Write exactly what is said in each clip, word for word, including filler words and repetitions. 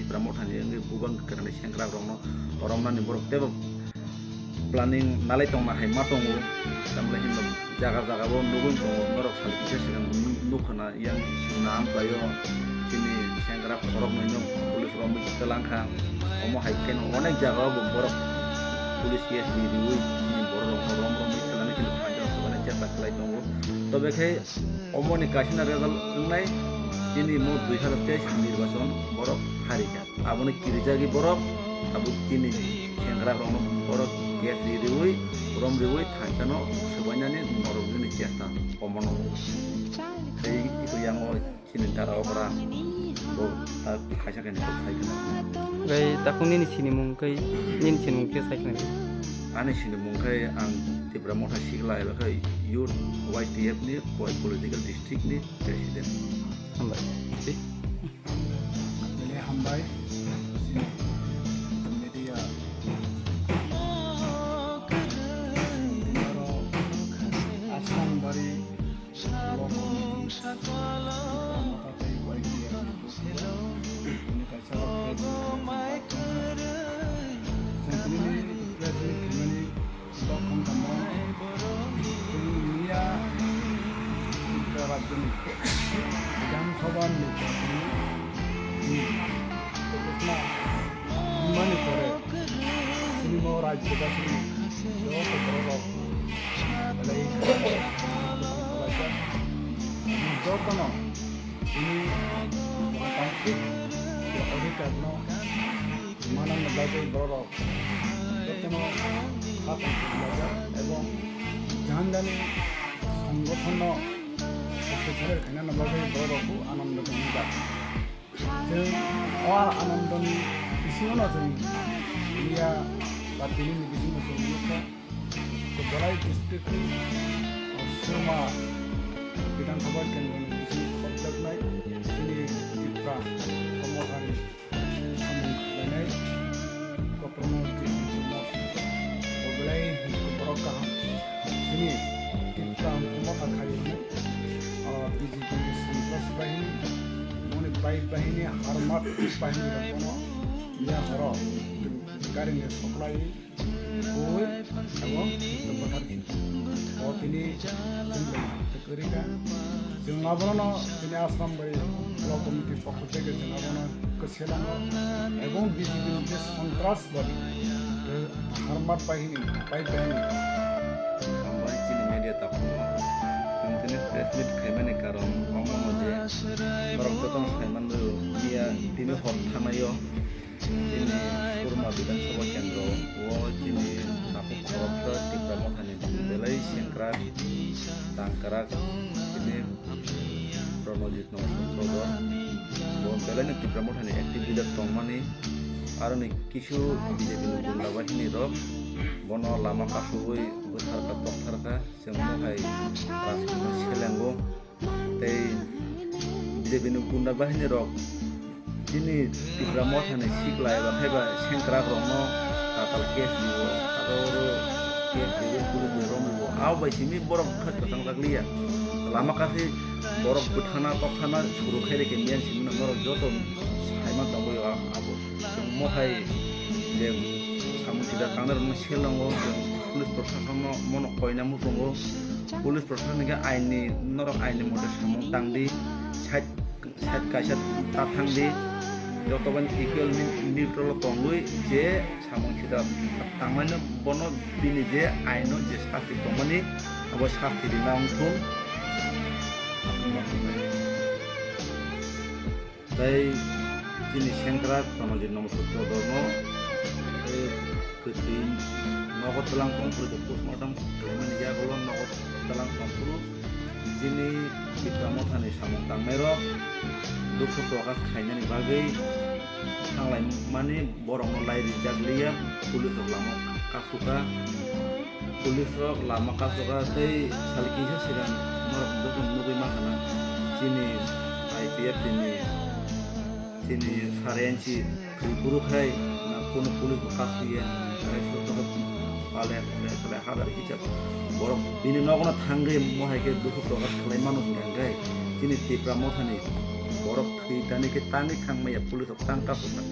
Tipra Mothani wngwi bubang kwrwngni sengkrakrokno romnani borok teibo planning nalai tongma hai ma tongo. Tamle hino jaga jaga bo nugwi tongo, norok sal kisa sigang nu-, nukha na yang suna amchaio chini sengkrak khoroknwi no police romwi twlang kha. Omo hai kheno onek jaga o bo borok police case ni riwi chini borok rok rom romwi twlangwi chini phanjak sobaina chesta khlai tongo. Tobe khe omoni kaisa result wngnai chini mo dui hazar teis nirbachon borok harikha. Aboni kirijagwi borok abo chini sengkrakrokno borok case ri riwi, rom riwi thansa no swbainani norok nini chesta omono. Tei iko yango chini dara okra bo ta kaisa kainwi kok sai khna. Bai takhuk nini sinimung kai, nini sinimung khe sai khna. Ani sinimung khai ang Tipra Motha Sikla eba khai Youth Y T F ni Khowai Political District ni President. Hambai. Bele hambai. Media. Aro Asrambari Block Committee. Ini kaisa press meet. Sentini press meet ini Tongthamo chwng miya Tripura rajyoni Bidhan Sabha nirbachonni ghosna wngmani pore chini o rajyabasini joto bororok belai jotono chini gণতান্ত্রিক যে অধিকারno manna bagwi bororok jotono sakon khlailaijak ebong jani jani songgothonno shoktisalai khainani bagwi bororokbo anando tongjak. Chwng o anandoni bisingono chwng miya ba tinini bisingo chwng nukha. Belai district ni Surma Bidhan Sabha kendro ni bising khorjaknai chini Tipra Mothani samung khlainai Koprno Jyoti Kumar Singh. Bo belai borok kaham. Chini Tipra Motha khairokno, ah, B J P ni Santras bahini, moni bike bahini, armad bahini rokno ya horo gari ni supply bui abo bwthar khe. O tini chwng bai kwrwi kha. Chwng abono tini Asrambari Block Committee pokho theke chwng abono kwse lango. Ebong B J P ni je sontras badi, tei harmat bahini, bai bahini. Hambai chini media takhukno. Chwng tini press meet khaimani karon omono je borok jotono saimanwi miya tini hor thanaio. Chini Surma Bidhan Sabha Kendro o chini takhuk khoroksa Tipra Mothani belai sengkrak, tangkrak, chini Pranojit Namaswamy Chowdhury. Bo belaino Tipra Mothani active leader tongmani, aroni kisu B J P ni gunda bahini rok bono lama kasugwi bwtharkha, toktharkha, chwng mohai rajkotno selengo. Tei B J P ni gunda bahini rok chini Tipra Mothani sikla eba khaiba sengkrak rokno tatal case rio, aro oro case rio, police ni romwi bo. Abo bai simi borok khat kwchang jak liya. Lama kasi borok bwthana, tokthana, suru khairikhe miyan simi norok joto saiman tongwi abo. Chwng mohai je samung sida tangnai rokno selango, chwng police proshasonno mono koina muchungo. Police proshasoni khe aini, norok aini mote samung tangdi, side, side kaisa ta thangdi, joto bai equal ni-, neutral o tongwi je samung sida tangnaino bono bini je aino je sasti tongmani abo sasti rina wngthung. Tei chini sengkrak Pranojit Namaswamy Chowdhuryno, tei kwthwi nogo twlang tongphuru, postmortem khlaimani yagulo nogo twlang tongphuru, chini Tipra Mothani samung tangnairok dukhu prokash khainani bagwi thanglaimani borokno lai rijak liya, police rok lama kasukha. Police rok lama kasukha tei sal kisa sigang norok jotono nugwi mankha na chini I P F T ni chini sare ansi thwi kuru khai na kunu police bo kasuya, tei sotro pale pale pale hazar kisa borok bini nogono thangwi mohai khe dukhu prokash khlai mano hwnkha hwnkhe chini Tipra Mothani Borok thwi tani khe tangwi thangmaya, police rok tang ta sokha.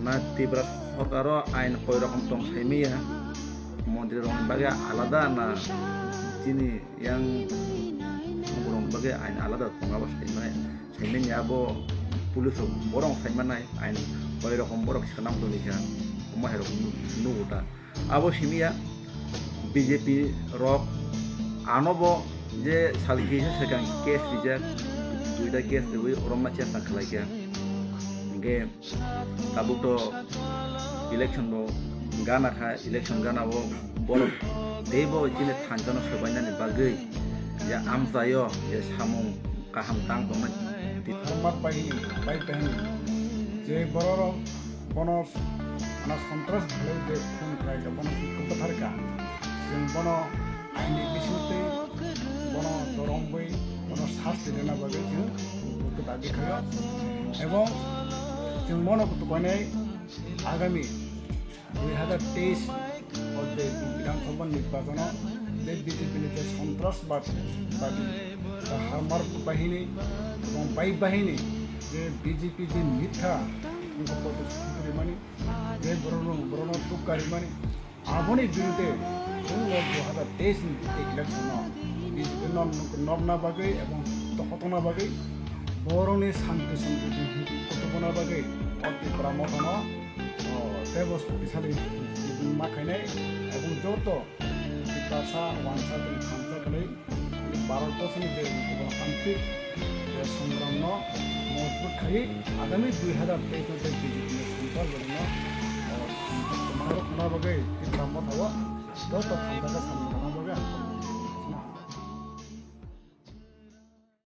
Na Tripura sorkaro ain koi rokom tong saimaya, montri rokni bagwi alada na chini yang songborokni bagwi ain alada tong abo saimaya. Saimanya abo police rok borok saimanai ain koi rokom borok sanam tongwi kha, omo hai rok nugo ta. Abo simiya B J P rok anobo je salki se sekang case rijak, duita case riwi oromma chesta khlaikha. Hingke tabuk to election bo gana kha, election gana bo borok teibo chini thansa no sobainani bagwi je amchaio je samung kaham tang tongnai. Harmat bahini, bai bahini, je bororok bono ana sontras khlai je khun khlai kha, bono se kwbwthar kha. Chwng bono aini bisingtwi bono doromwi bono sasti rwna bagwi chwng dabi khlaio. Ebong chwng bono koinai agami dui hazar teis o je Bidhan Sabha nirbachon o je B J P ni je sontras bad badi harmar bahini ebong bai bahini je B J P je mitha wngkha protest khurimani, je borokno borokno tuk karimani, aboni birudhe chwng o dui hazar teis ni election no B J P no nokna bagwi ebong tokotokna bagwi borokni santi santi kotokna bagwi o Tipra Motha no tebo shoktisali ma khainai ebong joto Tiprasa wansa tei thansa khlai Bharat borsoni je gototantrik je songramno mojbut khaiwi agami dui hazar teis no je B J P ni sorkar borokno kwmaro khna bagwi Tipra Motha o joto thansa khe samung